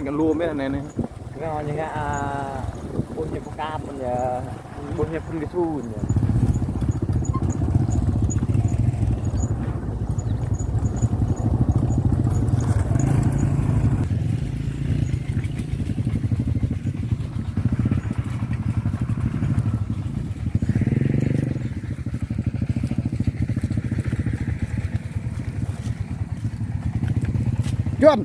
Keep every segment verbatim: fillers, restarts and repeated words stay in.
Kơ lu mĕt anai anai. Kơ ñu ngă, a, ƀuh ñu pơkam mơ̆n yơh. Ƀuh ñu phun kơsu mơ̆n yơh. Juan.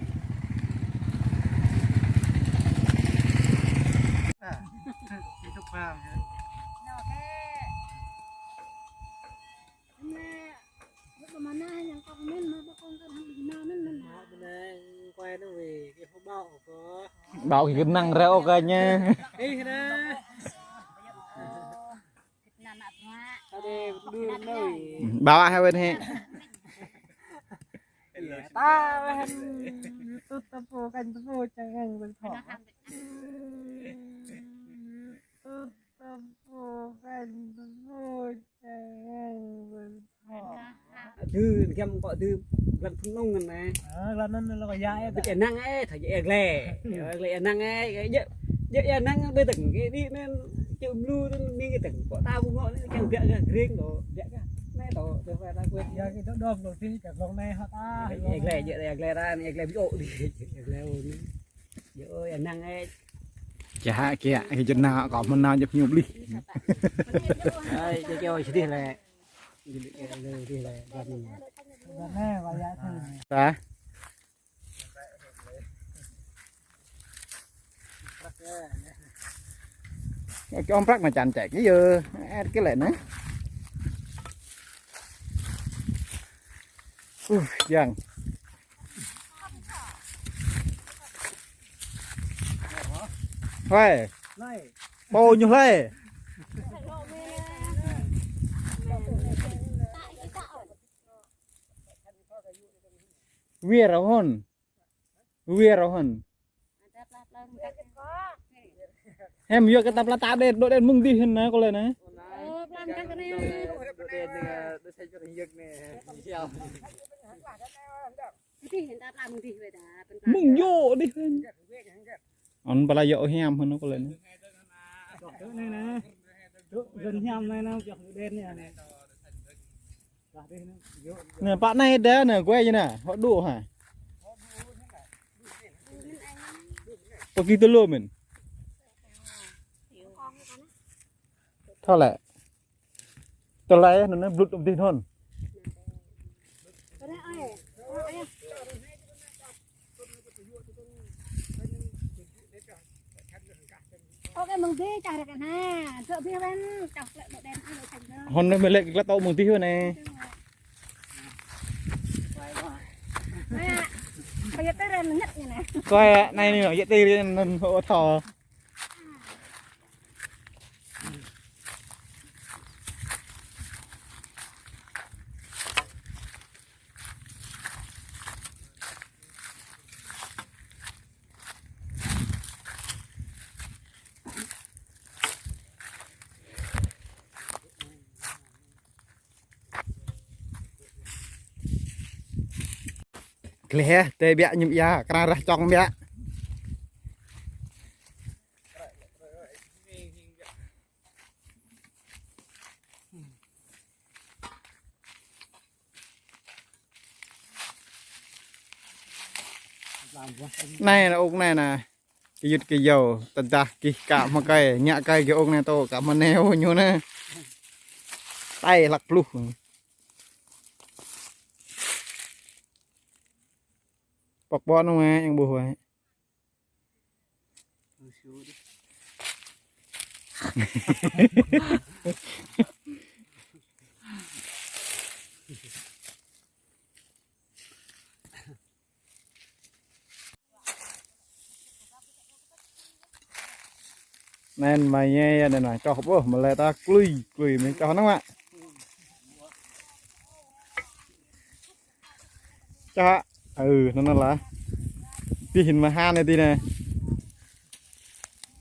Bão thì gơnăng ra ô kê nha. Bão ai bên he. Ta weh tut ta pô kanh ta pô čang ang bên thŏ. Tut ta pô kanh ta pô čang ang bên thŏ. Dư găm kŏ dư lăn phun nông ngăn nè. Ơ, lăn anŭn lŏ kơ ya ĕ. Bịt ĕ năng ĕ, thâo ya ĕ gle. Ya gle ĕ năng ĕ, ya, ya năng ƀơi tơng, ya đi nên chịu mlu nên mi cái tơng, kŏ ta bu ngŏ nên chăng biă gah gring đô, biă gah. Nè đô, đô phải ta quên. Ya cái đô đô đô thì cả lòng này hả ta. Ya gle, ya gle ra, ya gle bi ôk đi. Ya gle ôk đi. Ya ơi, năng ĕ. Chả hả kia, cái chân nào có mơ̆n nao jăp ñu blih. Ai, cái kêu sedih lĕ. Ta. Cái ông prăk anai čan ček yơh. Ĕt kơ lĕ anai. Ơ, yang. Hlơi. Pô ñu hlơi. Wir hŏn. Wir hŏn. Hem yua kơ ta pla ta đen, đô đen mơ̆ng dih hơn anai kơ lĕ anai. Mơ̆ng yua dih hơn. Ôn pla yua hiam hơn kơ lĕ anai. Gần hiam anai anai, đen anai. Nè, pă anai đa nè, quay nè, hŏ đu hă. Pơgi tơlô mĕn. Thâo lĕ. Tơlơi anŭn blŭt ƀơi dih anŭn. Hŏn anai mơ̆ lĕ kơ tŏ mơ̆ng dih anai. Kơi anai anai, yơh tơi anŭn hŏ thâo. Gleh, tê biă ñum ia, kra rah čong biă. Anai nè, ŭk anai nè. Kơ yŭt kơ yâo, tơdah gih kă mă kơi, ñă kơi gih ŭk anai tŏ, kă mă neo ñu nè. Tai hlăk pluh. Pŏk ƀô̆ anŭn mơ̆, yang ƀuh wai. Anŭn mơ̆ yơh, anŭn nă, čoh ƀôh, mơ̆ lĕ ta klui, klui mơ̆ čoh anŭn mă. Čoh, ơ, anŭn lah. Tih mơ̆ hăn anai tih anai.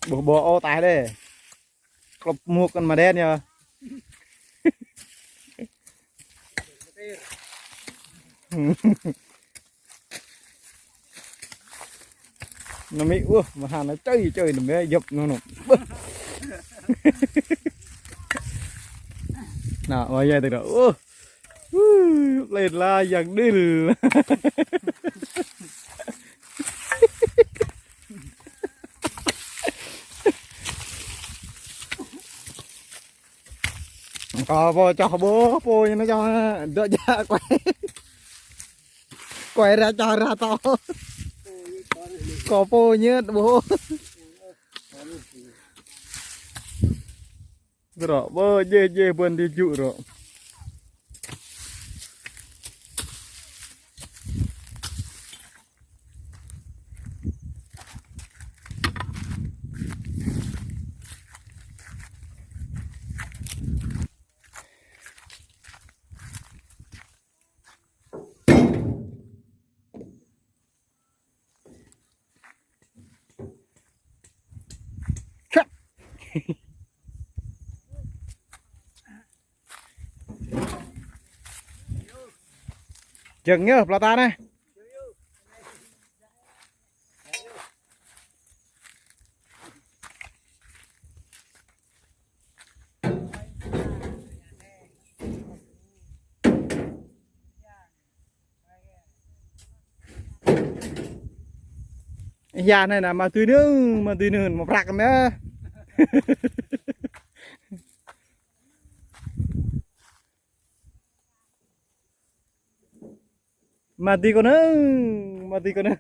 Ƀôh ƀô̆ ô taih đê. Klŏp mŭk kăn mơ̆ đen yơh. Nă mĭ, ôh, mơ̆ hă nă čơi čơi nă mĭ djŏp nă nă. Ƀơh. Nă, wa yai tơ nă. Ôh. Ui, plei la yang đil. Kâo pô čoh ƀôh, pô ñu nă čoh, dŏ jak kuai. Kuai ra čoh ra tŏ. Kâo pô ñu ƀôh. Rŏ, ƀơh, jeh, jeh, ƀuăn ti jŭ rŏ. Čăp. Jơ̆ng yơh, plata anai. Ia anai nă, mă tui nưng, mă tui nưng, mă prăk nă. Mă tui kơ nưng, mă tui kơ nưng.